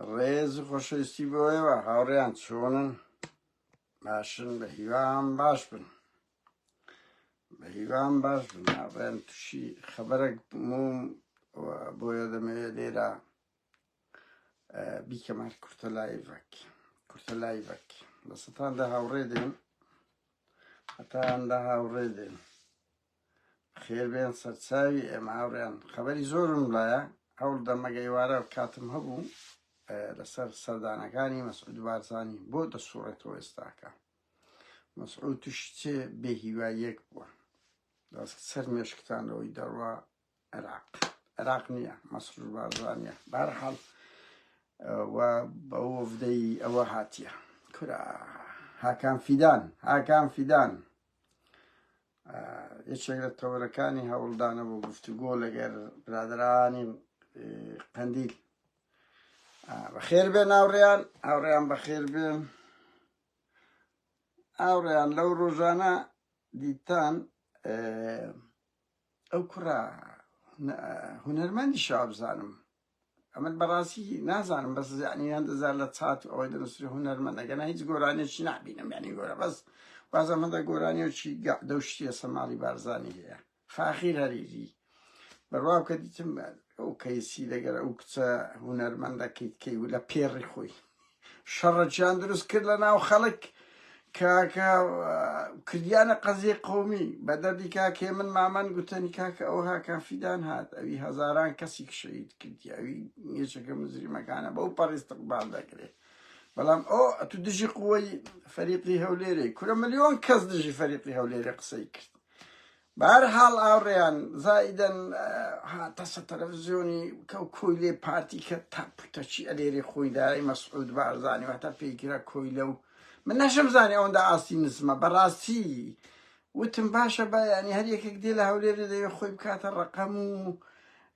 ڕێز و خۆشەویستی بۆ ئێوە هاوڕێیان چۆنن باشن بە هیوام باش بن بە هیوام باش بن هاوڕێیان تووشی خەبەرێک بووم بۆیە دەمەوێت لێرە بیکەم هەر کورتە لایڤەک کورتە لایڤەک لە سەتان دە هاوڕێ دێن هەتان دە هاوڕێ دێن خێر بێن سەرچاوی ئێمە هاوڕێیان خەبەری زۆرم لایە هەوڵ دەمەگە ئێوارە کاتم هەبوو لەسەر سەردانەکانی مەسعود بارزانی بۆ دەسوڕێتەوە ئێستاکە مەسعود تووشی چێ بێهیواییەک بووە دەست سەر مێشکتان لەوەی دەڕوا عێراق عێراق نییە مەسرور بارزانیە بارحاڵ و بەو وەفدەی ئەوە هاتیە کورا هاکان فیدان هاکان فیدان یەکێک لە تەوەرەکانی هەوڵدانە بۆ گفتوگۆ لەگەر برادرانی قەندیل بەخێر بێن هاوڕێیان هاوڕێیان بەخێر بێن هاوڕێیان لەو ڕۆژانە دیتان ئەو کوڕە هونەرمەندی شابزانم ئەمن بەڕاستی نازانم بەس یعنی هەندە زار لە چات و ئەوەی دەنووسری هونەرمەند ئەگەنا هیچ گۆرانیەکی نابینم یعنی گۆرە بەس بازم هەندە گۆرانیەکی گەعدە و شتی لەسەر ماڵی بارزانی هەیە فاخیر هەریری بڕوا بکە دیتم ئەو کەیسی لەگەر ئەو کچە هونەرمەندە کەیت کەی و لە پێڕی خۆی شەڕەکیان دروست کرد لە ناو خەڵک کاکە کردیانە قەزیە قومی بە دەردی کاکێ من مامان گوتەنی کاکە ئەو هاکان فیدان هات ئەوی هەزاران کەسی شەهید کردی ئەوی یەکێکە مزریمەکانە بەو پەڕی استقبال دەکرێت بەڵام ئەو ئەتو دژی قوەی فەریقی هەولێرێ کورە ملیۆن کەس دژی فەریقی هەولێرێ قسەی کرد بەهەرحاڵ هاوڕێیان زائیدەن هاتە سەر تەلەفزیۆنی کە و کۆیلەی پارتی کە تا پوتەچی ئەلێرێ خۆی دارای مەسعود بارزانی واتە پێیگرە کۆیلە و من نەشم زانی ئەوەندە ئاستی نزمە بەڕاستی وتم باشە با ینی هەر یەکێک دێ لە هەولێرێ دەوێ خۆی بکاتە ڕەقەم و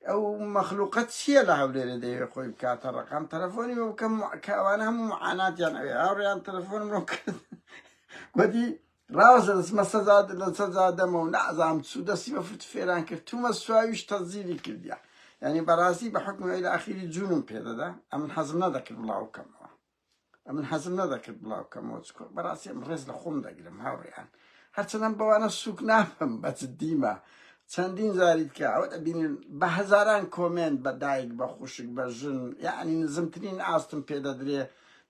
ئەو مەخلوقە چییە لە هەولێرێ دەوێ خۆی بکاتە ڕەقەم تەلەفۆنی بۆ بکەم کە ئەوانە هەموو معاناتیان ئەوێ هاوڕێیان تەلەفۆنم بۆ کرد گوتی ڕاستە دەچمە سەجا لە سەجا دەمە و نازانم چوو دەستی بە فرت فێران کرد تومە سواویش تەزیلی کردیا یعنی بەڕاستی بە حکم ئەوی لە ئەخیری جوونم پێدەدا ئەمن حەزم نەدەکرد بڵاو بکەمەوە ئەمن حەزم نەدەکرد بڵاو بکەمەوە چکۆ بەڕاستی ئەم ڕێز لە خۆم دەگرم هاوڕێیان هەرچەندەم بەوانە سوک نابم بە جدیمە چەندین جاری تکە ئەوە دەبینن بە هەزاران کۆمێنت بە دایک بە خوشک بە ژن یعنی نزمترین ئاستم پێدەدرێ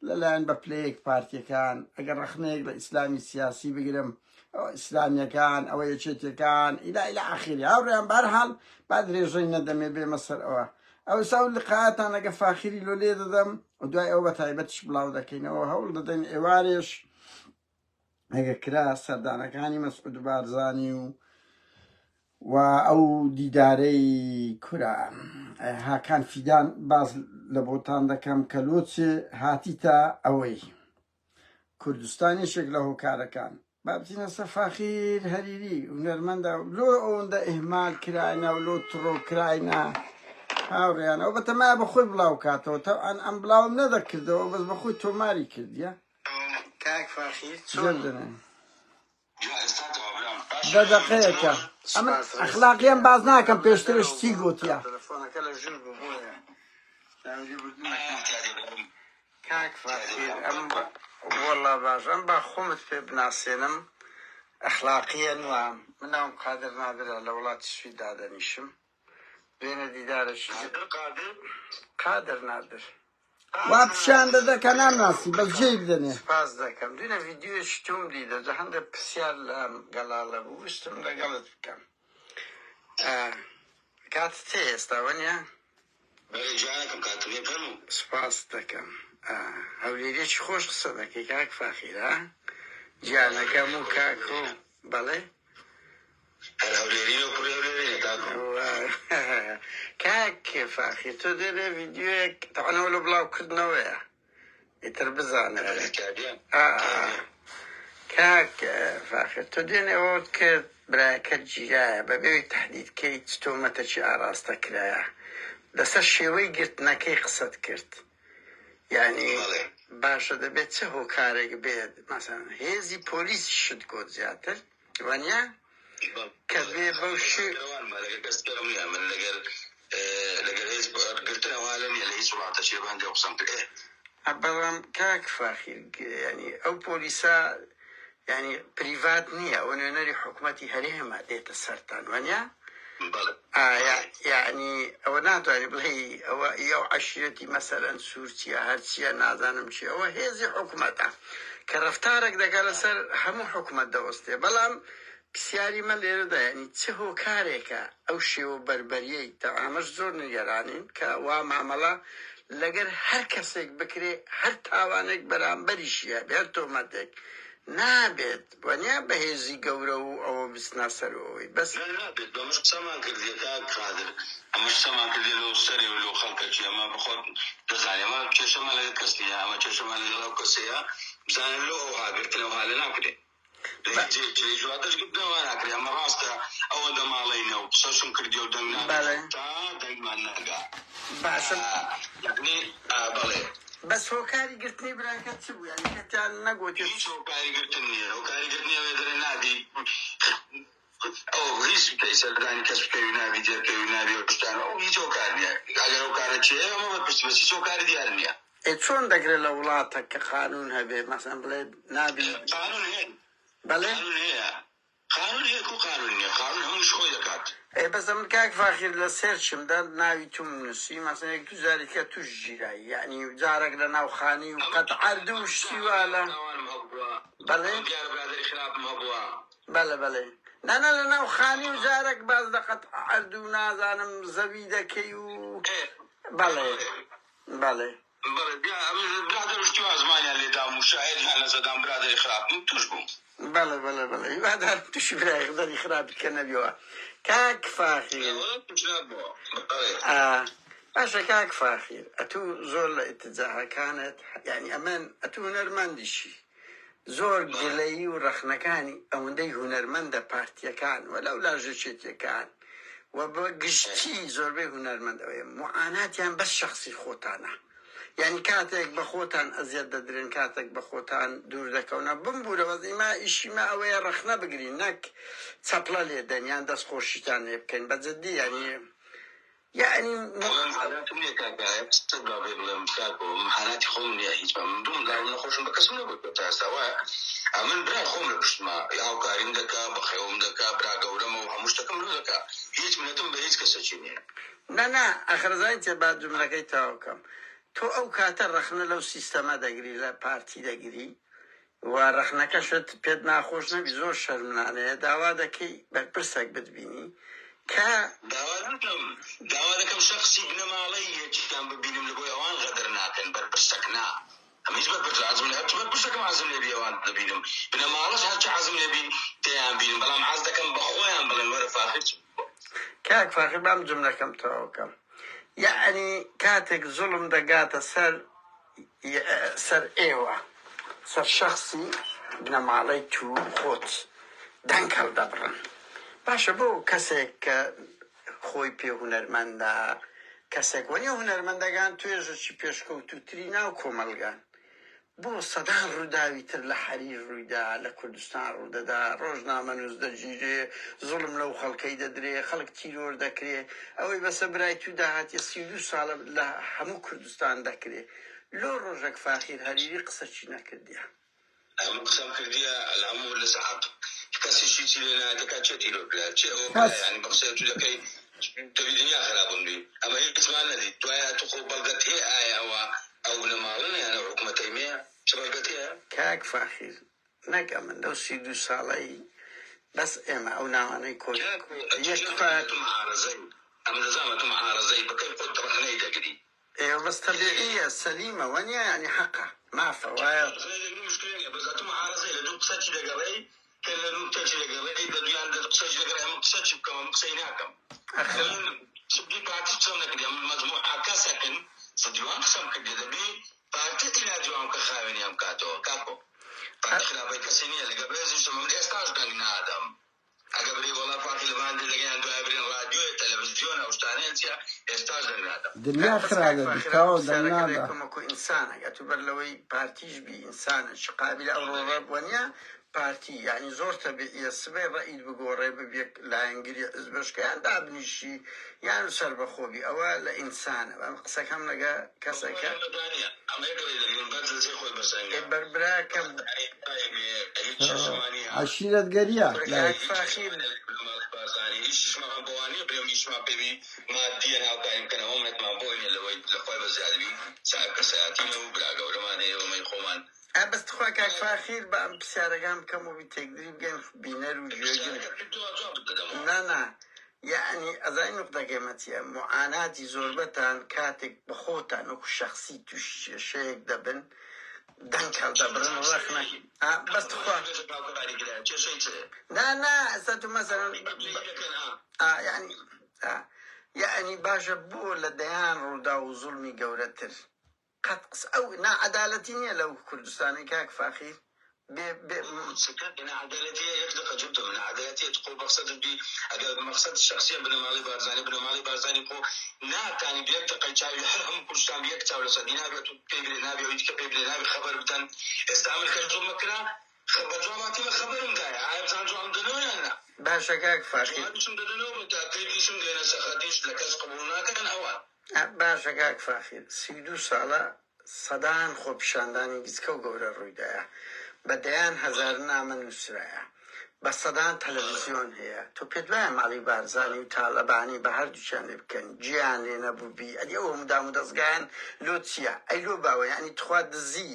لەلایەن بە پلەیەک پارتیەکان ئەگەر ڕەخنەیەک لە ئیسلامی سیاسی بگرم ئەوە ئیسلامیەکان ئەوە یەکێتیەکان ئیلا ئیلا ئاخیری هاوڕێیان بارحاڵ با درێژەی نەدەمێ بێمە سەر ئەوە ئەوسا و لقاتان ئەگە فاخیری لۆ لێ دەدەم و دوای ئەوە بە تایبەتیش بڵاو دەکەینەوە هەوڵ دەدەین ئێوارێش ئەگە کرا سەردانەکانی مەسعود بارزانی و و ئەو دیدارەی کورە هاکان فیدان باس لە بۆتان دەکەم کە لۆچێ هاتیتە ئەوەی کوردستان یەکێک لە هۆکارەکان با بچینە سەر فاخیر هەریری هونەرمەندە لۆ ئەوەندە ئیهمال کراینە و لۆ تڕۆ کراینە هاوڕێیان ئەو بەتەمایە بە خۆی بڵاو کاتەوە تەوان ئەم بڵاوم نەدەکردەوە بەس بە خۆی تۆماری کردیە کاک فاخیر چۆنی؟ دە دەقەیەکە ئەمن ئەخلاقیان باز ناکەم پێشتر شتی گوتیە. تەلەفۆنەکە لە ژوور بوو بۆیە داوی لێبوردنەکەم کاک فاخیر ئەم وەڵا باش ئەم با خۆمت پێ بناسێنم ئەخلاقیەن وام من ناوم قادر نادرە لە وڵاتی سوید دادەنیشم دوێنێ دیدارێکی قادر نادر وا پیشان دەدە کە نامناسی بەس جێی بدەنێ. سپاس دەکەم دوێنێ ڤیدیۆیەکی تۆم دی دەجا هەندێک پرسیار لام گەڵاڵە بوو ویستم لەگەڵت بکەم کاتت هەیە ئێستا وەنیە؟ بەلێ جانەکەم کاتم هەیە فەرموو. سپاست دەکەم هەولێریەکی خۆش قسە دەکەی کاک فاخیر ها گیانەکەم و کاکۆ بەڵێ هەر هەولێرینە و کوڕی هەولێرینە کاکۆ. کاک فاخیر تۆ دێرێ ڤیدیۆیەک تەبعەن ئەوە لە بڵاو کردنەوەیە ئیتر بزانە کاک فاخیر تۆ دوێنێ ئەوەت کرد برایەکەت گیرایە بەبێ ئەوەی تەهدید کەی چ تۆمەتەکی ئاڕاستە کرایە لەسەر شێوەی گرتنەکەی قسەت کرد یانی باشە دەبێت چ هۆکارێک بێت مەسەن هێزی پۆلیسیشت گۆت زیاتر وانە کە بێ بەو شێ من لەگەر کەس کەم نییە من لەگەر لەگەر هێز گرتن ئەوها لە نییە لە هیچ. وڵاتەچێ بە هەندێک قسەم کرد ئێ. بەڵام کاک فاخیر یانی ئەو پۆلیسە یانی پریڤات نییە ئەوە نوێنەری حکومەتی هەرێمە دێتە سەرتان وانە؟ بەڵێ. ئایا یعنی ئەوە ناتوانانی بڵێ ئەوە ئەو عەشیرەتی مەسەلەن سوورچیە هەرچیە نازانم چی ئەوە هێزی حکومەتە کە ڕەفتارێک دەکات لەسەر هەموو حکومەت دەوەستێ بەڵام پرسیاری من لێرەدا یعنی چ هۆکارێکە ئەو شێوە بەربەریەی تا ئەمەش زۆر نیگەرانین کە وا مامەڵە لەگەر هەر کەسێک بکرێ هەر تاوانێک بەرامبەریشی هەبێ هەر تۆمەتێک نابێت وەنیا بەهێزی گەورە و ئەوە بچنە سەر ئەوەی بەس. نا نابێت بەمەش قسەمان کردیە کاک قادر ئەمەش قسەمان کردیە لۆ سەرێ و لۆ خەڵکەکی ئەمە بخۆت دەزانی ئەمە کێشەمان لەگەڵ کەس نیە ئەمە کێشەمان لەگەڵ ئەو کەسەیە بزانە لۆ ئەوها گرتن ئەوها لێ ناکرێ لە هیچ جێیەکی لە هیچ وڵاتەش گرتن ئەوها ناکرێ ئەمە ڕاستە ئەوەندە ماڵەینە و قسەشم کردیە و دەنگ نادەن بەڵێ. هەتا دەنگمان نەگا باشە. یەعنی بەڵێ. بەس هۆکاری گرتنی براکەت چ بوو یانی کەتیان نەگۆتێ هیچ هۆکاری گرتن نییە هۆکاری گرتنی ئەوێ دەرێ نابی ئەو هیچ بکەی سەردانی کەس بکەوی نابی دێرکەوی نابی ئەو شتانە ئەو هیچ هۆکار نییە ئەگەر ئەو کارە چێ ئەمە بەرپرسی بەس هیچ هۆکاری دیار نییە. ئێ چۆن دەکرێت لە وڵاتەک کە قانون هەبێ مەسەن بڵێ نابی. قانون هەیە بەڵێ. قانون هەیە قانون هەیە کو قانون نیە قانون هەمووش خۆی دەکات. ئێ بەس ئەمن کاک فاخیر لە سێرچم دا ناوی توم نوسی مەسەن یەک دوو جاری کە توش گیرای یەعنی جارەک لە ناو خانی و ئەمن قەت عەرد و شتی وا لە تاوانم هەبووە بەڵێ ئەمن دیارە برادەری خراپم هەبووە. بەڵێ بەڵێ نا نا لە ناو خانی و جارەک باس لە قەت عەرد و نازانم زەوی دەکەی و ئێ بەڵێ بەڵێ. بەڵێ برادەر و شتی وا زمانیان لێ دام و شاعیریان لەسەر دام برادەری خراپم توش بووم. بەڵێ بەڵێ بەڵێ هیوادارم توشی برادەری خراپی کە نەبیەوە کاک فاخیر. وەڵا توش نابمەوە بەڵێ. ئا باشە کاک فاخیر ئەتوو زۆر لە ئیتجاهەکانت یانی ئەمن ئەتوو هونەرمەندیشی زۆر گلەیی و ڕەخنەکانی ئەوەندەی هونەرمەندە پارتیەکان و لەولاش یەکێتیەکان و بە گشتی زۆربەی هونەرمەند ئەوەیە موعاناتیان بەس شەخسی خۆتانە یانی کاتێک بە خۆتان ئەزیەت دەدرێن کاتێک بە خۆتان دوور دەکەونە بمبورە بەس ئیمە ئیشی مە ئەوەیە ڕەخنە بگرین نەک چەپڵە لێ دەن یان دەست خۆشیتان لێ بکەین بە جدی یانی یەعنی بەڵێ محاناتم نیە کاکە یەک قسەت با پێ بڵێم کاکۆ محاناتی خۆم نیە هیچ من دوو منداڵم نەخۆشم بە کەسم نەگوتوە تا ئێستا وایە ئەمن برای خۆم لە پشتمە هاوکاریم دەکا بەخێوم دەکا برا گەورەمە و هەموو شتەکەم لۆ دەکا هیچ منەتم بە هیچ کەسەکی نیە. نا نا ئاخر ئەزانی چیە با جوملەکەی تەواو کەم تۆ ئەو کاتە ڕەخنە لەو سیستەمە دەگری لە پارتی دەگری و ڕەخنەکەشت پێت ناخۆش نەبی زۆر شەرمنانەیە داوا دەکەی بەرپرسەک بتبینی کە. داوا ناکەم داوا دەکەم شەخسی بنەماڵەی یەکیان ببینم لە بۆی ئەوان غەدر ناکەن بەرپرسەک نا ئەم هیچ بەرپرس عەزم لە هەرچ بەرپرسەکم عەزم لێ بی ئەوان دەبینم بنەماڵەش هەرچ عەزم لێ بی دەیان بینم بەڵام عەز دەکەم بە خۆیان بڵێن وەرە فاخر چ بووە. کاک فاخر بام جوملەکەم تەواو کەم یەعنی کاتێک زوڵم دەگاتە سەر سەر ئێوە سەر شەخسی بنەماڵەی تو خۆت دەنگ هەڵدەبڕن باشە بۆ کەسێک کە خۆی پێ هونەرمەندە کەسێک وەنیە هونەرمەندەکان توێژەکی پێشکەوتووتری ناو کۆمەڵگان بۆ سەدان ڕووداوی تر لە حەریر ڕوویدا، لە کوردستان ڕوودەدا، ڕۆژنامەنووس دەگیرێ، زوڵم لەو خەڵکەی دەدرێ، خەڵک تیرۆر دەکرێ، ئەوەی بەسەر برای توودا هاتیە 32 ساڵە لە هەموو کوردستان دەکرێ، لۆ ڕۆژەک فاخیر هەریری قسەکی نەکردیە؟ ئەمن قسەم کردیە ئەلهەموو لەسەر حەق کەسیش هیچی لێ نایەتە کا کێ تیرۆر کرا کێ ئەوە کرا کەس. یانی بە قسەی ئەتوو دەکەی دەبی دنیا خرابم بی ئەمە هیچمان نەدیت دوای ئەتوو خۆ بەڵگەت هەیە ئایا ئەوە ئەو بنەماڵەنە یان ئەو حکومەتەی مێ چ بەڵگەت هەیە؟ کاک فاخیر نەک ئەمن لەو 32 ساڵەی بەس ئێمە ئەو ناوانەی کۆ کاکو ئەتوو یەک جا فاک ئەتوو معارەزەی ئەمن دەزانم ئەتوو معارەزەی بەکەی خۆت ڕەخنەی دەگری. ئێوە بەس تەبیعیە سەلیمە وەنیە یانی حەقە مافە وایە. ڕەخنەی دەگری مشکلە نیە بەس ئەتوو معارەزەی لە دوو قسە چی دەگەڕێی کە لە نوکتە چی دەگەڕێی لە دویان دە قسە چی دەگەڕێی ئەمن قسە چی بکەم ئەمن قسەی ناکەم ئەخر. ئەمن سدی پارتی قسەم نەکردی ئەمن مەجموعە کەسەکن سدی وان قسەم کردیە دەبی پارتی عیلاجی وان بکە خاوێنیان بکاتەوە کاکۆ پارتی خراپەی کەسی نیە لەگەڵ ڕێزیشم ئەمن ئێستاش دەنگ نادەم ئەگە برێ وەڵا فاقی لەبان دلەگەیان دوایە برێن ڕادیۆیە تەلەفزیۆنە ئەو شتانەیە چیە ئێستاش دەنگ نادەم. دنیا بەس کاک خراپە فاخیر ئەمن تەواو دەنگ پرسیارەکە نادا. دەکەم وەکو ئینسانێک ئەتوو بەر لەوەی پارتیش بی ئینسانە چ قابیلە ئەو ڕۆڵە وەنیە؟ پارتی یانی زۆر تەبیعیە سبەی ڕەئیت بگۆڕێ ببیە لایەنگری حزبەشکە یان دابنیشی یان سەربەخۆ بی ئەوە لە ئینسانە ئەم قسەکەم لەگە کەسەکە ئێ بەر براکەم عەشیرەتگەریە لایک. فاخیر ئە بەس تخوا کاک فاخیر با ئەم پرسیارەکان بکەم و بی تێکدری بگەین بینەر و گوێگر نا نا یەعنی ئەزانی نوقتەکەی مە چیە موعاناتی زۆربەتان کاتێک بەخۆتان وەکو شەخسی توشی کێشەیەک دەبن دەنگ هەڵدەبڕن ڕەخنە ئا بەس تخوا نا نا ئێستا تو مەسەلەن ئا یەعنی ئا یەعنی باشە بۆ لە دەیان ڕووداو و زوڵمی گەورەتر قەت قسە ئەو ناعەدالەتی نیە لەو کوردستانەی کاک فاخیر بێ بێ. باشە کاک فاخیر. باشە کاک فاخیر 32 ساڵە سەدان خۆپیشاندانی گچکە و گەورە ڕوویدایە، بە دەیان هەزار نامە نووسرایە، بە سەدان تەلەڤزیۆن هەیە، تۆ پێت وایە ماڵی بارزانی و تالەبانی بە هەردووکیان لێ بکەن گوێیان لێ نەبووبی؟ ئەدی ئەو هەموو دامودەزگایان لۆ چییە؟ ئەی لۆ باوە یانی تخوا دزی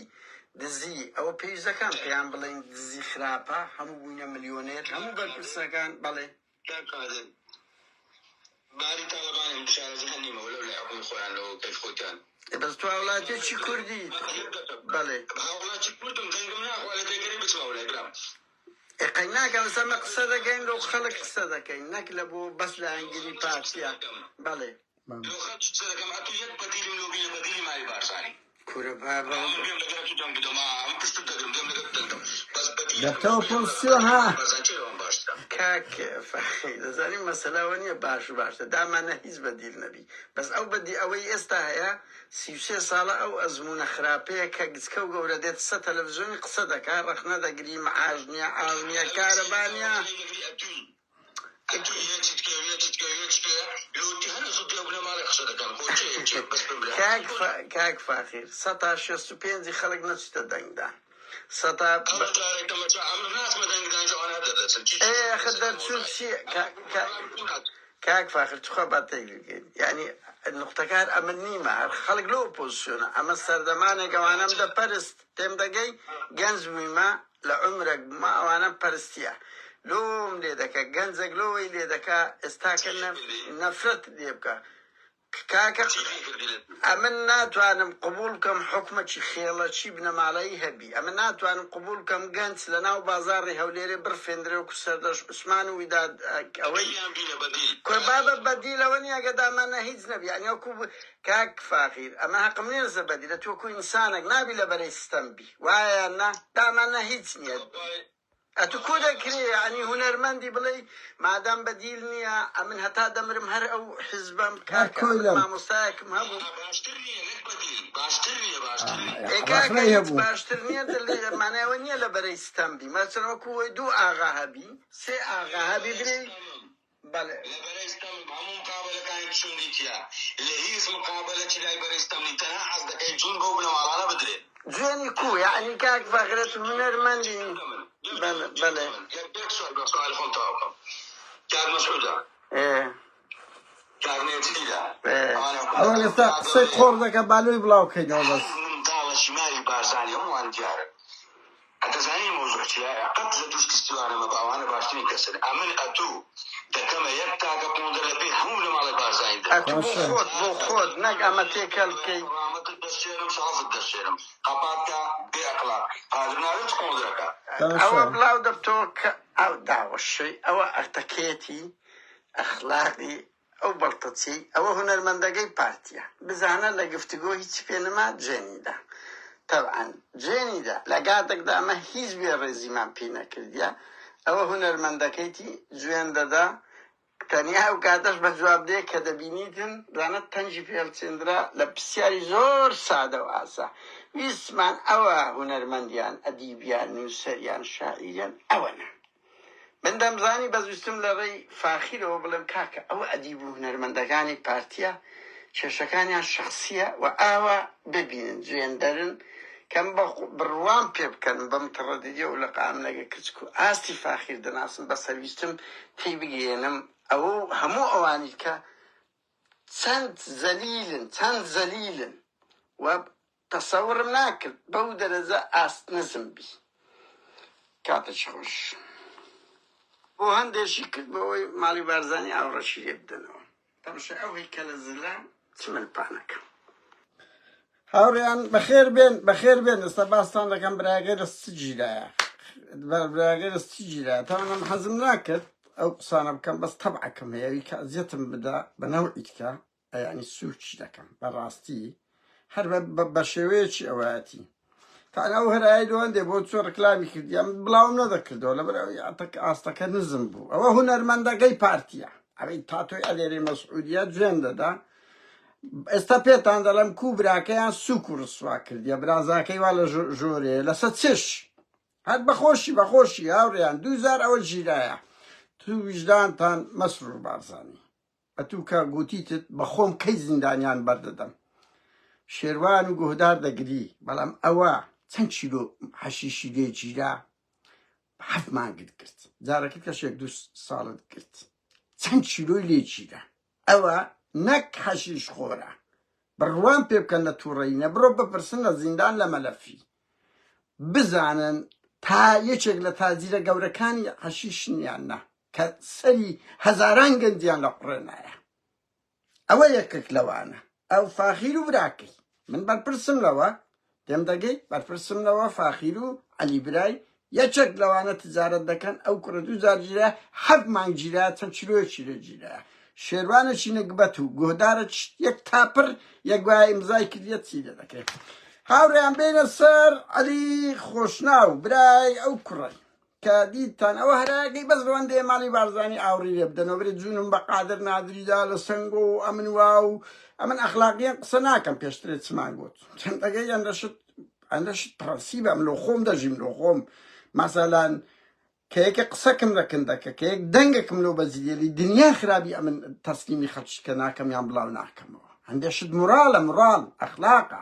دزی ئەوە پێویست دەکەم پێیان بڵێین دزی خراپە؟ هەموو بووینە ملیۆنێر هەموو بەرپرسەکان بەڵێ. کاک قادر باری تاڵەبانی من شارەزا نیمە وەلەو لای حکومی خۆیان لەوە کەیف خۆتیان. ئێ بەس تۆ هاوڵاتیەکی کوردیت بەڵێ. هاوڵاتی کوردم دەنگم ناخوا لە دەگەری بچمە ئەولای برام. ئێ قەی ناکا بەس ئەمە قسە دەکەین لۆ خەڵک قسە دەکەین نەک لە بۆ بەس لایەنگری پارتیە بەڵێ. لۆ خەڵک قسە دەکەم ئەتو یەک بەدیلم لۆ بینە بەدیلی مالی بارزانی. کورە بابە. من بێم لەگەر ئەتو دەنگ بدەم ئا من پشتت دەگرم دێم لەگەر دەنگ دەم بەس بەدیلم دەبتە لۆ بینە ئۆپۆزسیۆن بەدیلی ها. مالی بارزانی کێ لەوان باشترە؟ کاک فەخری دەزانی مەسەلە ئەوە نیە باش و باشتر دامانە هیچ بەدیل نەبی بەس ئەو بەدی ئەوەی ئێستا هەیە 33 ساڵە ئەو ئەزموونە خراپەیە کە گچکە و گەورە دێت سە تەلەفزیۆنی قسە دەکا ڕەخنە دەگری معاش نیە ئاو نیە کارەبا نیە. کاک فاخیر سەتا 65 ی خەڵک نەچوتە دەنگدان سەتا ئێ ئەخر دەرچوون چی کاک فاخر تخوا با تێک بگەین یعنی نقطەکە هەر ئەمە نیمە هەر خەڵک لۆ ئۆپۆزسیۆنە ئەمە سەردەمانێک ئەوانەم دەپەرست تێم دەگەی گەنج بوویمە لە عومرەک بوومە ئەوانەم پەرستیە لۆم لێ دەکە گەنجەک لۆی لێ دەکا ئێستاکە نەفرەت لێ بکە کاکە ئەمن ناتوانم قبوڵ بکەم حوکمەکی خێڵەکی بنەماڵەیی هەبی ئەمن ناتوانم قبوڵ بکەم گەنج لە ناو بازاڕی هەولێرێ بڕفێندرێ وەکو سەردەشت عوسمان و ویداد ئەوەی کورە بابە بەدیل ئەوە نیە ئەگەر داماننا هیچ نەبی یانی وەکو کاک فاخیر ئەمە هەقم نیە لەسەر بەدیل ئەتو وەکو ئینسانەک نابی لە بەرەی ستەم بی وایە یان نا داماننا هیچ نیە ئەتو کو دەکرێ یەعنی هونەرمەندی بڵێی مادام بەدیل نیە ئەمن هەتا دەمرم هەر ئەو حیزبەم هەر کاکە ئەمن کۆیلەم. مامۆستایەکم هەبوو ئێ کاکە ڕەخنەی هیچ هەبوو. باشتر نیە مانای ئەوە نیە لە بەرەی ستەم بی مەسەلەن وەکو وەی دوو ئاغا هەبی سێ ئاغا هەبی برێی بەڵێ. لە بەرەی ستەمم هەموو مقابەلەکانی چون دیتیە لە هیچ مقابەلەکی لای بەرەی ستەم نی تەنها حەز دەکەی جون بەو بنەماڵانە بدرێ. جوێنی کو یەعنی کاک فەخرەت هونەرمەندی بەڵێ بەڵێ. یەک سوال بە سوال خۆم تەواو بکەم کاک مەسعودە ئێ کاک نێچیرە ئێ. ئەوانە ئەوە حکومەتەکەن ئێستا کاک قسەی گەورەیە قۆڕ دەکا با لۆی بڵاو کەینەوە هەر بەس. منداڵەکی مالی بارزانی هەمووان دیارن ئەتەزانی مەوزوع چیە قەت لە دوو شتی سوارە مەبە ئەوانە باشترین کەسن ئەمن ئەتوو دەکەمە یەک تاکە قۆندەرە لە پێی هەموو بنەماڵەی بارزانی دەکەم ئەتوو بۆ باشە. خۆت بۆ خۆت نەک ئەمە تێکەل بکەی. ڕامەتت دەشێنم شەڕەفت دەشێنم قەپات کە بێ ئەخلاق قادر ناوێ چ قۆندرەکە. ئەوە باشە. بڵاو دەبتەوە کە ئەو داوەشێی ئەوە ئەتەکێتی ئەخلاقی ئەو بەڵتەچی ئەوە هونەرمەندەگەی پارتیە بزانە لە گفتگۆ هیچ پێ نما جوێنی دا تەبعەن جوێنی دا لە گاتەکدا ئەمە هیچ بێ ڕێزیمان پێی نەکردیە ئەوە هونەرمەندەکەیتی جوێن دەدا. تەنیا ئەو کاتەش بە جواب دێ کە دەبینیتن بزانە تەنگی پێ هەڵچێندرا لە پرسیاری زۆر سادە و ئاسا. ویستمان ئەوە هونەرمەندیان، ئەدیبیان، نووسەریان، شاعیریان ئەوەنە. من دەمزانی بەس ویستم لە ڕێی فاخیرەوە بڵێم کاکە ئەوە ئەدیب و هونەرمەندەکانی پارتیە کێشەکانیان شەخسیە و ئاوا ببینن جوێن دەرن کەم بە بڕوام پێ بکەن بەم تڕەدیدیە و لەقام لەگە کچک و ئاستی فاخیر دەناسم بەسە ویستم تێی بگەیەنم ئەوە و هەموو ئەوانی کە چەند زەلیلن چەند زەلیلن و تەسەورم ناکرد بەو دەرەجە ئاست نزم بی. کاتت خۆش. بۆ هەندێکی کرد بۆ ئەوەی ماڵی بارزانی ئاوڕەشی لێ بدەنەوە. تەمشای ئەو هەیکەلە زلە چ مل پانەکە. هاوڕێیان بەخێر بێن بەخێر بێن ئێستا باستان دەکەم برایەکەی لە چ گیرایە برایەکەی لە چ گیرایە تاوانم حەزم ناکرد ئەو قسانە بکەم بەس تەبعەکەم هەیە ئەوی کە ئەزیەتم بدا بە نەوعی تکە یعنی سوچ دەکەم بەڕاستی هەر بە شێوەیەکی ئەوایەتی تا ئەو هەرای لۆندێ بۆ چۆ ڕکلامی کردیان بڵاوم نەدەکردەوە لەبەر ئاستەکە نزم بوو ئەوە هونەرمەندەکەی پارتیە ئەوەی تاتۆی ئەلێری مەسعودیە جوێن دەدا ئێستا پێتان دەڵێم کو براکەیان سوک و ڕسوا کردیە برازاکەی وا لە ژۆرێ لەسە چش هەر بەخۆشی بەخۆشی هاوڕێیان دووزار ئەوە ژیرایە تو ویژدانتان مەسرور بارزانی ئەتوو کە گوتیتت بەخۆم کەی زیندانیان بەردەدەم شێروان و گۆهدار دەگری بەڵام ئەوە چەند کیلۆ حەشیشی لێ گیرا حەفت مانگت گرت جارەکە کەشێک دوو ساڵت گرت چەند کیلۆی لێ گیرا ئەوە نەک حەشیش خۆرە بڕوام پێ بکەن لە تووڕەینە بڕۆ بپرسن لە زیندان لە مەلەفی بزانن تا یەکێک لە تاجیرە گەورەکانی حەشیشن یان نا کە سەری هەزاران گەنجیان لە قوڕێ نایە ئەوە یەکێک لەوانە ئەو فاخیر و براکەی من بەرپرسم لەوە تێم دەگەی بەرپرسم لەوە فاخیر و عەلی برای یەکێک لەوانە تجارەت دەکەن ئەو کوڕە دوو جار گیرا حەفت مانگ گیرا چەند کیلۆیەکی لێ گیرا شێروانێکی نگبەت و گۆدارە یەک تاپر یەک وایە ئیمزای کردیە چی لێ دەکرێت هاوڕێیان بێنە سەر عەلی خۆشناو برای ئەو کوڕەی کە دیتتان ئەوە هەرایەکەی بەس ڕەوەندەیە ماڵی بارزانی ئاوڕی لێ بدەنەوە برێ جوونم بە قادر نادریدا لە سەنگۆ و ئەمن وا و ئەمن ئەخلاقیان قسە ناکەم پێشترێ چمان گوت چەندەگەی ئەندەشت ئەندەشت پرەنسیبە ئەم لۆ خۆم دەژیم لۆ خۆم مەسەلەن کە یەکە قسەکم لەکن دەکە کە یەک دەنگەکم لۆ بەجدێلی دنیا خرابی ئەمن تەسلیمی خەڵکی کە ناکەم یان بڵاو ناکەمەوە هەندێشت موراڵە موراڵ ئەخلاقە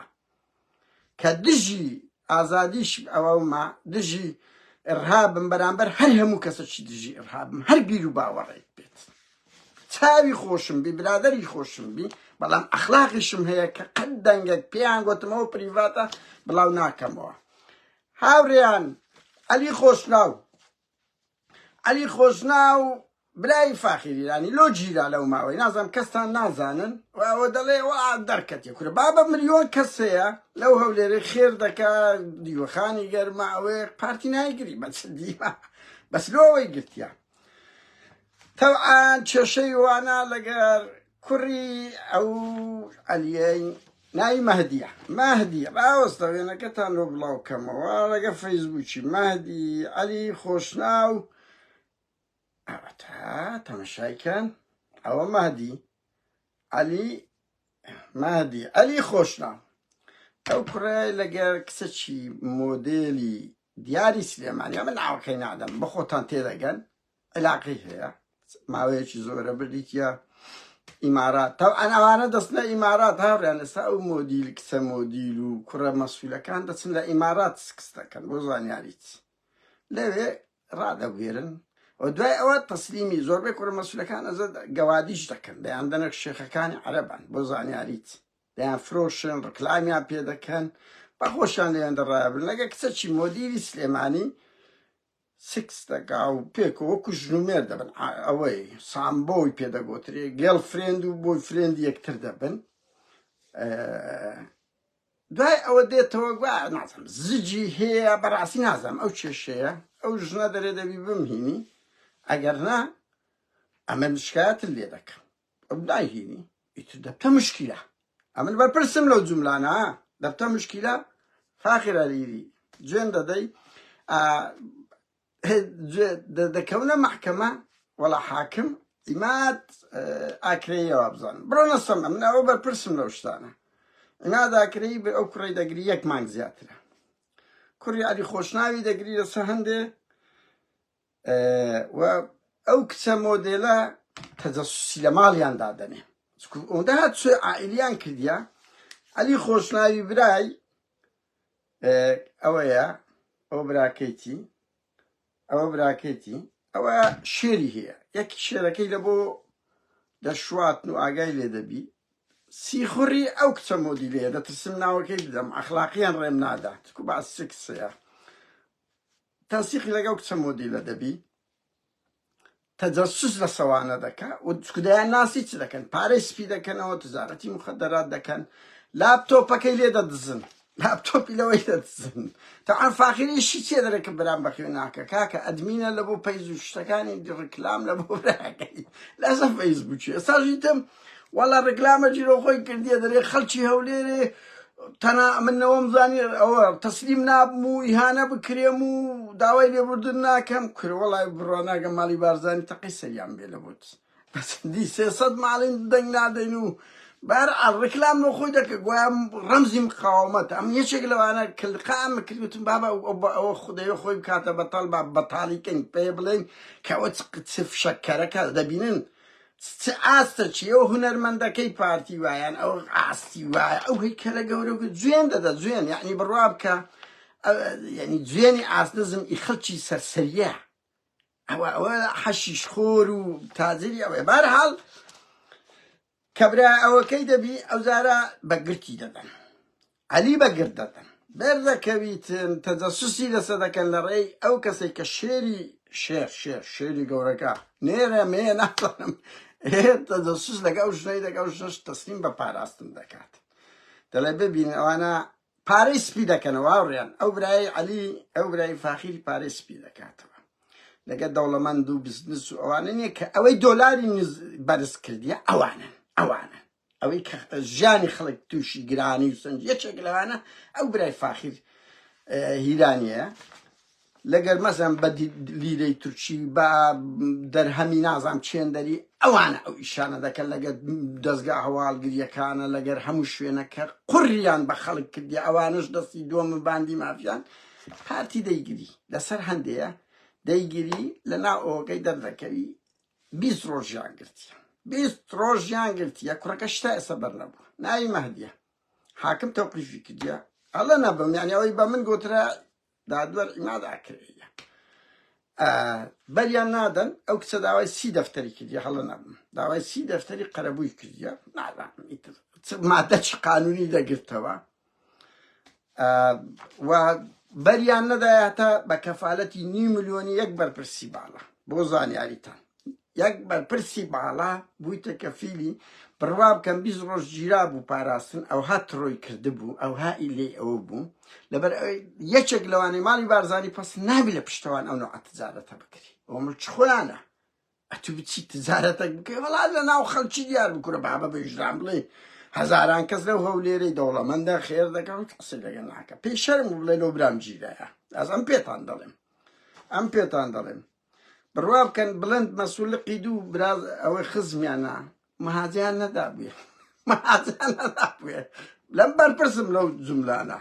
کە دژی ئازادیش ئەوەمە دژی ئڕهابم بەرامبەر هەر هەموو کەسەکی دژی ئڕهابم هەر بیر و باوەڕێک بێت چاوی خۆشم بی برادری خۆشم بی بەڵام ئەخلاقیشم هەیە کە قەت دەنگێک پێیان گوتمەوە پریڤاتە بڵاو ناکەمەوە هاوڕێیان عەلی خۆشناو عەلی خۆشناو برای فاخیر ئیرانی لۆ گیرا لەو ماوەی نازانم کەستان نازانن و ئەوە دەڵێ وا دەرکەتێ کورە بابە ملیۆن کەس هەیە لەو هەولێرێ خێر دەکا دیوەخانی گەرمە ئەوەیە پارتی نایگری بەس دیوە بەس لۆ ئەوەی گرتیە تەوعان کێشەی وانە لەگەر کوڕی ئەو عەلیەی ناوی مەهدیە مەهدی ڕاوەستە وێنەکەتان لۆ بڵاو کەمەوە لەگە فەیسبووکی مەهدی عەلی خۆشناو ئەوەتا تەمەشای کەن ئەوە مەهدی عەلی مەهدی عەلی خۆشناو ئەو کوڕە لەگەر کچەکی مۆدێلی دیاری سلێمانی ئەمە ناوەکەی نادەم بەخۆتان تێدەگەن علاقەی هەیە ماوەیەکی زۆرە بردیتە ئیمارات تەوان ئەوانە دەستنە ئیمارات هاوڕیان ئێستا ئەو مۆدیل کچە مۆدیل و کوڕە مەسولەکان دەچن لە ئیمارات سکس دەکەن بۆ زانیاریت لەوێ ڕادەبوێرن و دوای ئەوە تەسلیمی زۆربەی کوڕە مەسولەکان ئەزە گەوادیش دەکەن دەیان دەنە شێخەکانی عەرەبان بۆ زانیاریت دەیان فرۆشن ڕکلامیان پێ دەکەن بەخۆشیان لێیان دەڕابن لەگە کچەکی مۆدیری سلێمانی سکس دەکا و پێکەوە وەکو ژن و مێرد دەبن ئەوەی سامبۆی پێ دەگۆترێ گێڵ فرێند و بۆی فرێند یەکتر دەبن دوای ئەوە دێتەوە گوایە نازانم زجی هەیە بەڕاستی نازانم ئەو کێشەیە ئەو ژنە دەرێ دەبی بمهینی ئەگەر نا ئەمن شکایەتت لێ دەکەم ئەو نایهینی ئیتر دەبتە مشکیلە ئەمن بەرپرسم لەو جوملانە دەبتە مشکیلە فاخر هەریری جوێن دەدەی دەکەونە محکەمە وەڵا حاکم. عیماد ئاکرەیە وابزانم بڕۆنە سەمە من ئەوە بەرپرسم لەو شتانە عیماد ئاکرەیی بە ئەو کوڕی دەگری یەک مانگ زیاترە کوڕی عەلی خۆشناوی دەگری لەسەر هەندێ و ئەو کچە مۆدێلە تەجەسوسی لە ماڵیان دادەنێ ئەوەندە هات چۆی عائلیان کردیە عەلی خۆشناوی برای ئەوەیە ئەو براکەیتی ئەوە براکەیتی ئەوە شێری هەیە یەکی شێرەکەی لە بۆ دەشواتن و ئاگای لێ دەبی سیخوڕی ئەو کچە مۆدیلەیە دەترسم ناوەکەی بدەم ئەخلاقیان ڕێم نادا چکو باس چ کچەیە تەنسیقی لەگەڵ کچە مۆدیلە دەبی تەجەسوس لە سەوانە دەکا و چکدایان ناسی چ دەکەن پارەی سپی دەکەنەوە تجارەتی مخدرات دەکەن لاپتۆپەکەی لێ دەدزن لاپتۆپی لەوەی دەدزن تەعان فاخری ئیشی چیە دەرێ کە برام بەخێو ناکە کاکە admin ە لە بۆ page و شتەکانی ڕکلام لە بۆ براکەی لەسە فەیسبووکی ئێستا ژیتم وەڵا ڕکلامە جیرۆ خۆی کردیە دەرێ خەڵکی هەولێرێ تەنا من نەوەم زانی ئەوە تەسلیم نابم و ئیهانە بکرێم و داوای لێبوردن ناکەم کورە وەڵای بڕوا ناگەم ماڵی بارزانی تەقەی سەریان بێ لە بۆت بەچەندی 300 ماڵین دەنگ نادەین و بار ڕکلام لۆ خۆی دەکە گوایە ڕەمزی مقاومەت ئەم یەکێک لەوانە کلقام کرد وتم بابا ئەوە خودەیە خۆی بکاتە بەتاڵ با بەتاڵی کەین پێ بڵێن کە ئەوە چ فشەکەرەکە دەبینن چ ئاستە چی ئەو هونەرمەندەکەی پارتی وایان ئەو ئاستی وایە ئەو هەیکەلە گەورە و جوێن دەدە جوێن یعنی بڕوا بکە یعنی جوێنی ئاست نزم ئی خەڵکی سەرسەریە ئەوە ئەوە حەشیش خۆر و تاجری ئەوەیە بارحاڵ کەبرا ئەوەکەی دەبی ئەوجارە بە گرتی دەدەن عەلی بە گرت دەدەن بەردەکەویتن تەجەسوسی لەسەر دەکەن لە ڕێی ئەو کەسێک کە شێری شێر شێر شێری گەورەکە نێرە مێ نازانم تەجەسوس لەگە ئەو ژنەی دەکە ئەو ژنەش تەسلیم بە پاراستن دەکات دەڵێ ببین ئەوانە پارەی سپی دەکەنەوە هاوڕێیان ئەو برای عەلی ئەو برای فاخیری پارەی سپی دەکاتەوە لەگە دەوڵەمەند و بزنس و ئەوانە نییە کە ئەوەی دۆلاری بەرز کردیە ئەوانن ئەوانن ئەوەی کە ژیانی خەڵک تووشی گرانی و سنج یەکێک لەوانە ئەو برای فاخیر هیرانیە لەگەر مەسەن بە لیرەی تورکی بە دەرهەمی نازام چێندەری ئەوانە ئەو ئیشانە دەکەن لەگەر دەزگا هەواڵگریەکانە لەگەر هەموو شوێنەکە قوڕیان بە خەڵک کردی ئەوانش دەستی دووەم باندی مافیان پارتی دەیگری لەسەر هەندەیە دەیگری لە ناو ئەوەکەی دەردەکەوی 20 ڕۆژیان گرتیە 20 ڕۆژیان گرتیە کوڕەکە شتا ئێستا بەر نەبوو ناوی مەهدیە حاکم تەوقیفی کردیە ئەڵە نەبم یعنی ئەوەی بە من گوترا دادوەر عیماد ئاکرەییە بەریان نادەن ئەو کچە داوای سی دەفتەری کردیە هەڵە نەبم داوای سی دەفتەری قەرەبووی کردیە نازانم ئیتر مادە چ قانونی دەگرتەوە و بەریان نەدایە هەتا بە کەفالەتی نیو ملیۆنی یەک بەرپرسی باڵا بۆ زانیاریتان یەک بەرپرسی باڵا بوویتە کەفیلی بڕوا بکەم 20 ڕۆژ گیرا بوو پاراستن ئەوها تڕۆی کردبوو ئەوها ئیلەی ئەوە بوو لەبەر یەکێک لەوانەی ماڵی بارزانی پەس نابی لە پشتەوان ئەو نوعە تجارەتە بکری ئەوە ملکی خۆیانە ئەتو بچی تجارەتەک بکەی وەڵا لە ناو خەڵکی دیار بکورە بابە بە ویژدان بڵێ هەزاران کەس لەو هەولێرەی دەوڵەمەندە خێر دەکەن هیچ قسەی لەگەڵ ناکە پێی شەرم بوو بڵێ لەو برام گیرایە ئەز ئەم پێتان دەڵێم ئەم پێتان دەڵێم بڕوا بکەن بڵند مەسولقی دوو براز ئەوەی خزمیانە مەهاجیان نەدابووێ مەهاجیان نەدابووێ لەم بەرپرسم لەو جملانە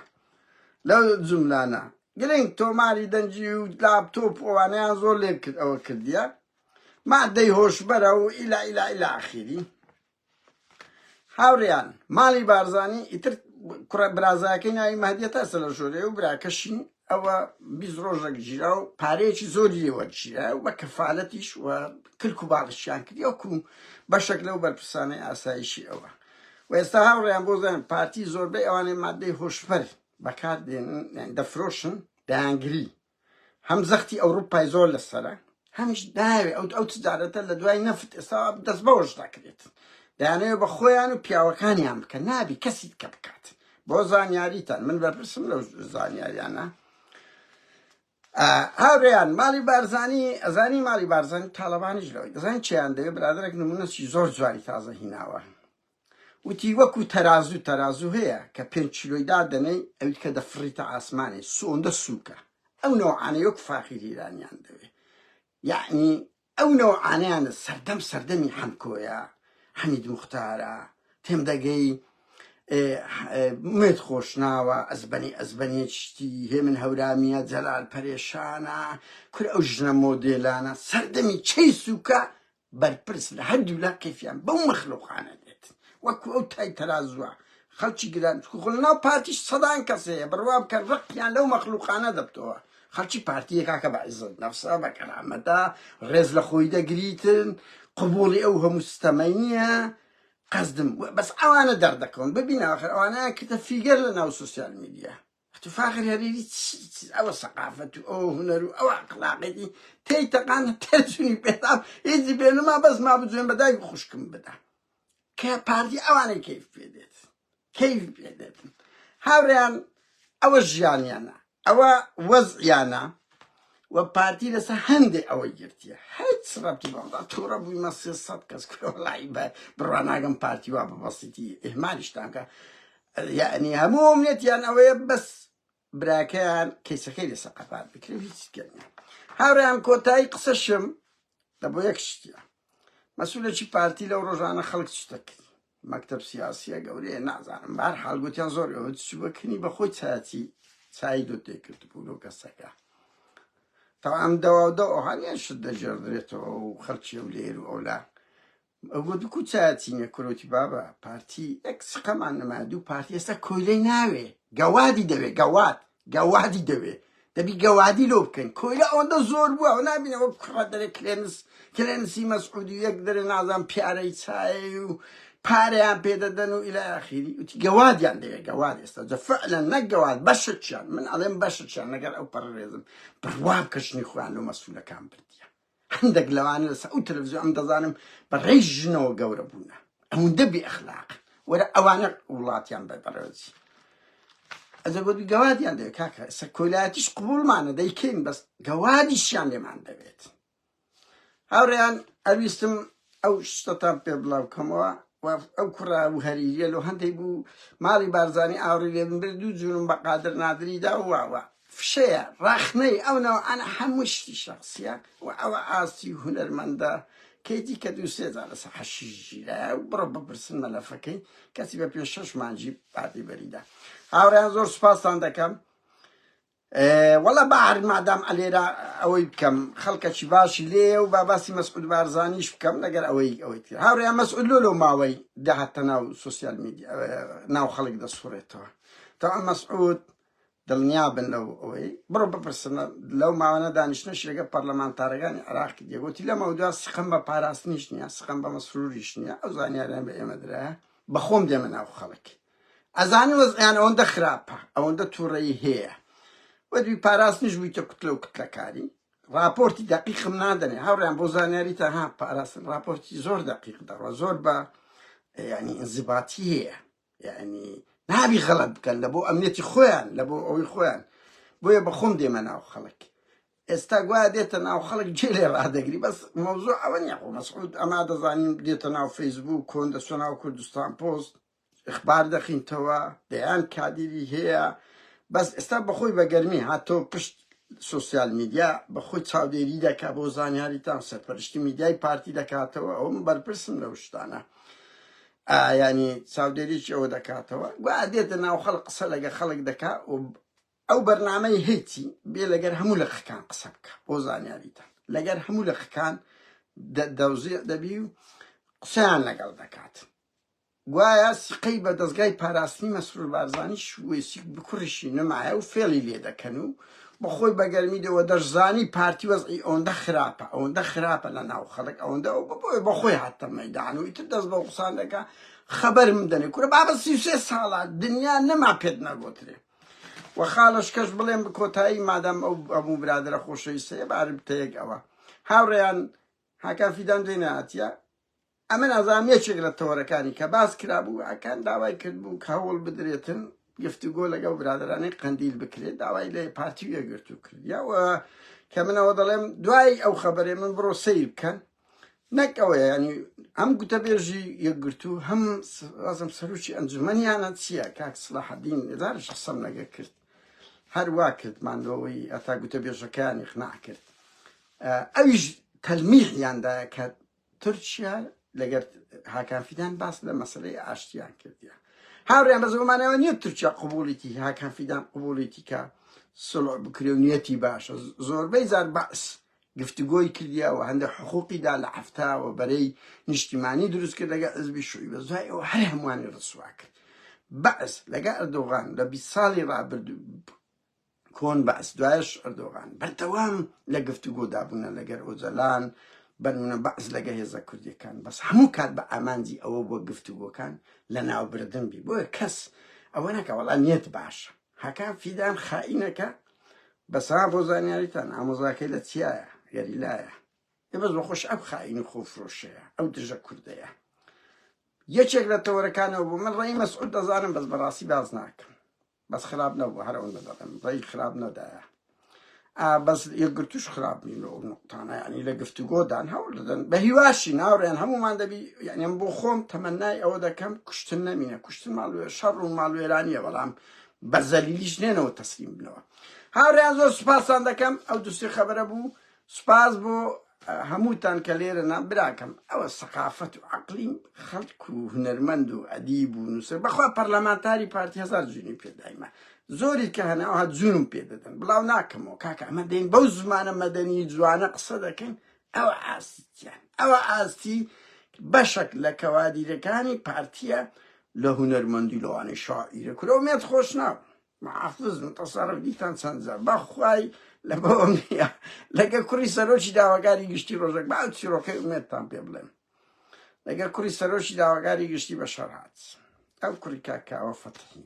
لەو جملانە گرنگ تۆماری دەنگی و لاپتۆپ ئەوانەیان زۆر لێ کرد ئەوە کردیە مادەی هۆشبەرە و ئیلا ئیلا ئیلا ئاخیری هاوڕێیان ماڵی بارزانی ئیتر کوڕە برازاکەی ناوی مەهدیە تا ئێستا لە ژۆرێ و براکەشی ئەوە 20 ڕۆژێک گیرا و پارەیەکی زۆری لێ وەرگیرا و بە کەفالەتیش و کلک و باڵشیان کرد وەکو بەشێک لەو بەرپرسانەی ئاسایشی ئەوە و ئێستا هاوڕێیان بۆ زانن پارتی زۆربەی ئەوانەی مادەی هۆشبەر بەکار دێنن یان دەفرۆشن دەیانگری هەم زەختی ئەوروپای زۆر لەسەرە هەمیش داوێ ئەو ئەو تجارەتە لە دوای نەفت ئێستا دەست بەوەش دەکرێت دەیانەوێت بە خۆیان و پیاوەکانیان بکەن نابی کەسی دیکە بکات بۆ زانیاریتان من بەرپرسم لەو زانیاریانە هاوڕێیان ماڵی بارزانی ئەزانی ماڵی بارزانی تاڵەبانیش لەوەی دەزانین چیان دەوێت برادەرێک نمونەی زۆر جوانی تازە هیناوە وتی وەکو تەرازوو تەرازوو هەیە کە پێنج کیلۆی دادەنێی ئەوی کە دەفڕیتە ئاسمانێ سوئەوەندە سووکە ئەو نەوعانەی وەک فاخیر هیرانیان دەوێ یەعنی. ئەو نەوعانەیان سەردەم سەردەمی حەمکۆیە، حەمید موختارە، تێم دەگەی ئومێد خۆشناوە، ئەزبەنی ئەزبەنیەکی هێمن هەورامیە، جەلال پەرێشانە، کورە ئەو ژنە مۆدێلانە سەردەمی چەی سوکە بەرپرس لە هەردوولا کەیفیان بەو مەخلوقانە دێت وەکو ئەو تای تەرازووە خەڵکی گران چونکە خۆ لەناو پارتیش سەدان کەس هەیە بڕوا بکە ڕقیان لەو مەخلوقانە دەبتەوە خەڵکی پارتیە کاکە بە عیزەت نەفسە بە کەرامەتە ڕێز لە خۆی دەگریتن قبوڵی ئەو هەموو ستەمەی نییە قەزدم بەس ئەوانە دەردەکەون ببینە آخر ئەوانەیان کردە figure لە ناو social media تو فاخر هەریری ئەوە سەقافەت و ئەوە هونەر و ئەوە ئەخلاقێتی تێی تەقان تەرجونی پێدا هیچی پێنما بەس ما بجوێن بە دایک خوشکم بدە کە پارتی ئەوانەی کەیف پێ دێت کەیف پێ دێت هاوڕێیان ئەوە ژیانیانە ئەوە وەزعیانە و پارتی لەسەر هەندێ ئەوەی گرتیە هیچ ڕەبتی بەڵدا تووڕە بوویمە 300 کەس کورە وەڵی بە بڕوا ناگەم پارتی وا بە بەسیتی ئیهمالیشتان کە یعنی هەموو ئومنیەتیان ئەوەیە بەس براکەیان کەیسەکەی لەسەر قەپات بکرێ و هیچ دیکە نییە. هاوڕێیان کۆتایی قسەشم لە بۆ یەک شتیە مەسولێکی پارتی لەو ڕۆژانە خەڵک چ دەکرد مەکتەب سیاسیە گەورەیە نازانم بار حاڵ گوتیان زۆر ئەوە چووەکنی بەخۆی چاچی چای دۆ تێکرد بوو لەو کەسەکە تاوام دەوا و دە ئەوهانیان شت دەژێڕدرێتەوە و خەڵکی ئەو لێر و ئەولا ئەوە دوکو چایەچینە کورۆتی بابە پارتی یەک سقەمان نەما دوو پارتی ئێستا کۆیلەی ناوێ گەوادی دەوێ گەواد گەوادی دەوێ دەبی گەوادی لۆ بکەین کۆیلە ئەوەندە زۆر بووە ئەو نابینەوە کوڕە دەرێ کلێنس کلێنسی مەسعودی یەک دەرێ نازان پیارەی چای و پارەیان پێدەدەن و ئیلا ئاخیری وتی گەوادیان دەوێ گەواد ئێستا جە فعلا نەک گەواد بەشێکیان من ئەڵێم بەشێکیان لەگەر ئەو پەڕێزم بڕوا بکە ژنی خۆیان لۆ مەسئولەکان بردیە هەندێک لەوانە لەسەر ئەو تەلەڤزیۆن ئەم دەزانم بە ڕێی ژنەوە گەورە بوونە ئەوەندە بێ ئەخلاق وەرە ئەوانە وڵاتیان بە بەڕێوەچی ئەجە گوت گەوادیان دەوێت کاکە ئێستا کۆیلایەتیش قبوڵمانە دەیکەین بەس گەوادیشیان لێمان دەوێت هاوڕێیان ئەویستم ئەو شتەتان پێ بڵاو کەمەوە و ئەو کوڕە و هەریریە لۆ هەندێک بوو ماڵی بارزانی ئاوڕی لێ بمبرد دوو جوونم بە قادر نادری دا و واوە فشەیە ڕەخنەی ئەو نەوعانە هەموو شتی شەخسیە و ئەوە ئاستی هونەرمەندە کەیتی کە دوو سێ جار لەسەر حەشیش گیرایە و بڕۆ بپرسن مەلەفەکەی کەسی بە پێ شەش مانگی پارتی بەریدا هاوڕێیان زۆر سوپاستان دەکەم وەڵا با هەر مادام ئەلێرە ئەوەی بکەم خەڵکەکی باشی لێیە و با باسی مەسعود بارزانیش بکەم لەگەر ئەوەی ئەوەی تر هاوڕێیان مەسعود لۆ لەو ماوەی دەهاتە ناو social media ناو خەڵک دەسوڕێتەوە تەوان مەسعود دڵنیابن لەو ئەوەی بڕۆ بپرسن لەو ماوەنە دانیشتنەش لەگە پەرلەمانتارەکانی عێراق کردیە گوتی لەمەودوا سقم بە پاراستنیش نییە سقم بە مەسروریش نییە ئەو زانیاریان بە ئێمە درایە بەخۆم دێمە ناو خەڵک ئەزانی وەزعیان ئەوەندە خراپە ئەوەندە توڕەیی هەیە و دوی پاراستنیش بوویتە کوتلە و کوتلەکاری ڕاپۆرتی دەقیقم نادەنێ هاوڕیان بۆ زانیاری تەنها پاراستن ڕاپۆرتی زۆر دەقیق دەڕۆ زۆر بە ینی ئینزیباتی هەیە یعنی نابی غەڵەت بکەن لە بۆ ئەمنیەتی خۆیان لە بۆ ئەوەی خۆیان بۆیە بەخۆم دێمە ناو خەڵک ئێستا گوایە دێتە ناو خەڵک جێ لێ ڕادەگری بەس مەوزوع ئەوە نییە خۆ مەسعود ئەما دەزانین دێتە ناو فەیسبوک کۆن دەچۆ ناو کوردستان پۆست اخبار دەخینتەوە دەیان کادیری هەیە بەس ئێستا بەخۆی بە گەرمی هاتۆ پشت social media بەخۆی چاودێری دەکا بۆ زانیاریتان سەرپەرشتی میدیای پارتی دەکاتەوە ئەوم بەرپرسم لەو شتانە ینی چاودێریی ئەوە دەکاتەوە گوایە دێتە ناو خەڵک قسە لەگە خەڵک دەکا و ئەو بەرنامەی هەیتی بێ لەگەر هەموو لقەکان قسە بکە بۆ زانیاریتان لەگەر هەموو لقەکان دەوزیع دەبی و قسەیان لەگەڵ دەکات گوایە سیقەی بە دەزگای پاراستنی مەسرور بارزانیش وێسی بکوڕیشی نەمایە و فێڵی لێ دەکەن و بەخۆی بە گەرمی دەوە دەشزانی پارتی وەزعی ئەوەندە خراپە ئەوەندە خراپە لە ناو خەڵک ئەوەندە ئەو بۆیە بەخۆی هاتە مەیدان و ئیتر دەست بەو قسان دەکا خەبەرم دەنێ کورە بابە 33 ساڵە دنیا نەما پێت نەگۆترێ و خاڵش کەش بڵێم کۆتایی مادام ئەو ئەموو برادرە خۆشەویستەیە بارم تەیەک ئەوە هاوڕێیان هاکان فیدان دوێنێ هاتیە ئەمن ئەزانم یەکێک لە تەوەرەکانی کە باس کرابوو ئەکان داوای کردبوو کە هەوڵ بدرێتن گفتوگۆ لەگەڵ برادەرانی قەندیل بکرێت داوای لە پارتی و یەکگرتوو کرد یا کە منەوە دەڵێم دوای ئەو خەبەرێ من بڕۆ سەیر بکەن نەک ئەوەیە ینی ئەم گوتەبێژی یەکگرتوو هەم ڕازم سەرۆکی ئەنجومەنیانە چییە کاک سڵاحەدین دارش قسەم لەگە کرد هەر وا کردمان لەوەی ئەتا گوتەبێژەکانی قناع کرد ئەویش تەلمیحیان دایە کە تورکیا لەگەر هاکان فیدان باس لە مەسلەی ئاشتیان کردیە. هاوڕێیان بەس ئەومانەوە نییە تورکیا قبوڵیتی هاکان فیدان قبوڵیتی کە سڵع بکرێ و نیەتی باشە. زۆربەی جار بەعس گفتوگۆی کردیە و هەندێک حقوقی دا لە 70 و بەرەی نیشتیمانی دروست کرد لەگەڵ حزبی شوعی، بەس دوای ئەوە هەر هەمووانی ڕسوا کرد. بەعس لەگەڵ ئەردۆغان لە 20 ساڵی ڕابردوو کۆن بەعس دوایش ئەردۆغان بەردەوام لە گفتوگۆدا بوونە لەگەر ئۆجەلان، بەنمونە بەعس لەگە هێزە کوردیەکان، بەس هەموو کات بە ئامانجی ئەوە بووە گفتوگۆکان لە ناوبردن بی. بۆیە کەس ئەوە نەکە وەڵا نیەت باشە. هاکان فیدان خائینەکە، بەسا بۆ زانیاریتان ئامۆزاکەی لە چیایە گەریلایە. ئێ بەس بەخۆش ئەو خائین و خۆفرۆشەیە، ئەو دژە کوردەیە. یەکێک لە تەوەرەکانەوە بوو. من ڕێی مەسعود دەزانم بەس بەڕاستی باس ناکەم، بەس خراپ نەبوو، هەر ئەوەندە دەڵێم ڕێی خراپ نەدایە. بەس یەکگرتوش خراپ نین لەو نقطانە، یعنی لە گفتوگۆدان هەوڵ دەدەن بە هیواشی ناوڕێن هەمومان دەبی. یعنی بۆ خۆم تەمەنای ئەوە دەکەم کوشتن نەمینە، کوشتن ماڵوێ شەڕ و ماڵوێرانیە، بەڵام بە زەلیلیش نێنەوە تەسلیم بنەوە. هاوڕێیان زۆر سوپاستان دەکەم، ئەو دوسێ خەبەرە بوو. سوپاس بۆ هەمووتان کە لێرە نا براکەم. ئەوە سەقافەت و عەقلی خەڵک و هونەرمەند و ئەدیب و نووسەر. بەخوا پەرلەمانتاری پارتی هەزار جوینی پێدایمە، زۆری کە هەناوها جونم پێ دەدەن، بڵاو ناکەمەوە کاکە. ئەمە دێن بەو زمانە مەدەنی جوانە قسە دەکەین، ئەوە ئاستیان، ئەوە ئاستی بەشەک لە کەوادیرەکانی پارتیە لە هونەرمەندی لەوانەی شاعیرە. کورە ئومێد خۆش ناو محافظ متصرف دیتان چەند جار بەخوای لە بەوەم نییە لەگە کوڕی سەرۆکی داواکاری گشتی ڕۆژێک با ئەو چیرۆکەی ئومێدتان پێ بڵێم. لەگە کوڕی سەرۆکی داواکاری گشتی بە شەڕ هات، ئەو کوڕی کاکاوە فەتحی،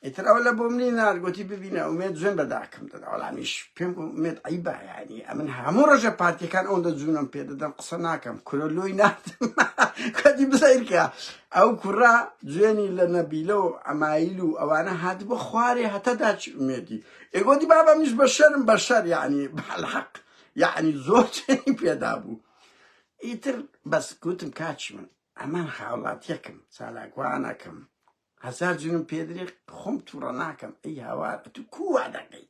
ئیتر ئەوە لە بۆم نی نار گوتی ببینە ئومێد جوێن بە داکم دەدا. وەڵامیش پێم گوت ئومێد عیبە، یعنی ئەمن هەموو ڕۆژە پارتیەکان ئەوەندە جوونم پێ دەدەن قسە ناکەم. کورە لۆی ناتم کەتی بسەیرکە ئەو کوڕە جوێنی لە نەبیلە و عەمایل و ئەوانە هاتبوو خوارێ هەتا داچی ئومێدی. ئێ گوتی بابا منیش بەشەرم بەشەر، یعنی بالحق یعنی زۆر جوێنی پێدا بوو. ئیتر بەس گوتم کاچی من ئەمان هاوڵاتیەکم چالاکوانەکەم هەزار جوێنم پێدرێ خۆم تووڕە ناکەم. ئەی هاوار ئەتو کو وا دەکەی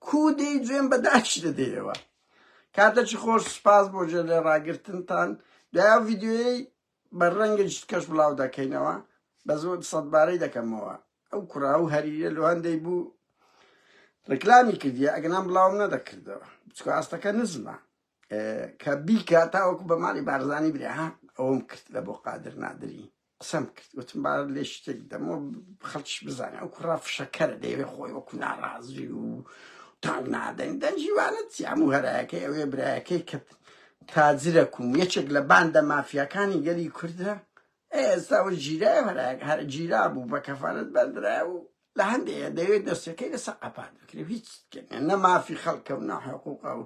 کو دێی جوێن بە داچی دەدەیەوە. کاتەکی خۆش، سوپاس بۆ گوێ لێ ڕاگرتنتان. دوای ئەو ڤیدیۆیەی بە ڕەنگێکی کەش بڵاو دەکەینەوە، بە زۆر سەدبارەی دەکەمەوە. ئەو کوڕە ئەو هەریرە لۆ هەندەی بوو ڕیکلامی کردیە، ئەگەنام بڵاوم نەدەکردەوە چکە ئاستەکە نزمە کە بیکە تاوەکو بە ماڵی بارزانی برێ. ها ئەوم کرد لە بۆ قادر نادری قسەم کرد، وتم با لێ شتێک دەمەوە خەڵکیش بزانێ ئەو کوڕە فشەکەرە دەیەوێ خۆی وەکو ناڕازی و تانگ نادەین دەنگی وانە چی هەموو هەرایەکەی ئەوێ برایەکەی کە تاجرەکوم یەکێک لە باندە مافیاکانی گەلی کوردە، ئێستا ئەوە گیرایە هەرایەک هەر گیرا بوو بە کەفالەت بەردرایە و لە هەندێ دەیەوێت دەستەکەی لەسەر قەپات بکرێ. هیچ نە مافی خەڵکە و نە حقوقە و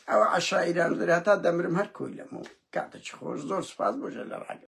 ئەوە عەشایران دەرێ. هەتا دەمرم هەر کۆیلەم و کاتێکی خۆش. زۆر سوپاس بۆ ژێ لە ڕاگرتن.